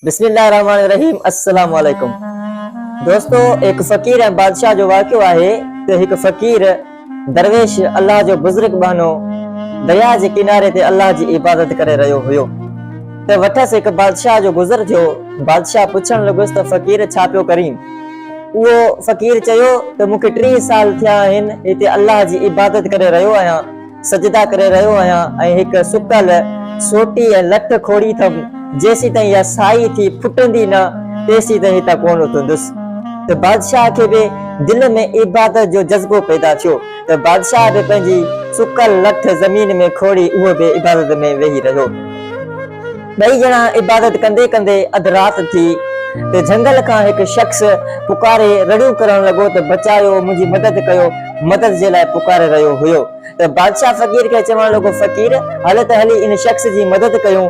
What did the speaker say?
بسم الله الرحمن الرحيم السلام عليڪم دوستو هڪ فقير ۽ بادشاهه جو واقعو آهي ته هڪ فقير درويش الله جو بزرگ ٻانهو درياء جي ڪناري تي الله جي عبادت ڪري رهيو هيو ته وٽس هڪ بادشاهه جو گذر ٿيو بادشاهه پڇڻ لڳس ته فقير ڇا پيو ڪرين اهو فقير چيو ته مون کي 30 سال ٿيا آهن هتي الله جي عبادت ڪري رهيو آهيان سجدا ڪري رهيو آهيان ۽ هڪ سڪل سوٽي ۽ لٺ کوڙي اٿم، جيسيتائين اها سائي ٿي ڦٽندي نه، تيسيتائين هتان ڪونه اٿندس. ته بادشاهه کي به دل ۾ عبادت جو جذبو پيدا ٿيو ته بادشاهه به پنهنجي سڪل لٺ زمين ۾ کوڙي اهو به عبادت ۾ ويهي رهيو. ٻئي ڄڻا عبادت ڪندي ڪندي اڌ رات ٿي ته جهنگل کان هڪ شخص پڪاري رڙيون ڪرڻ لڳو ته بچايو منهنجي مدد ڪيو مدد جي لاء پڪاري رهيو هيو ته بادشاهه فقير کي چوڻ لڳو فقير هل ته هلي ان شخص جي مدد ڪيون.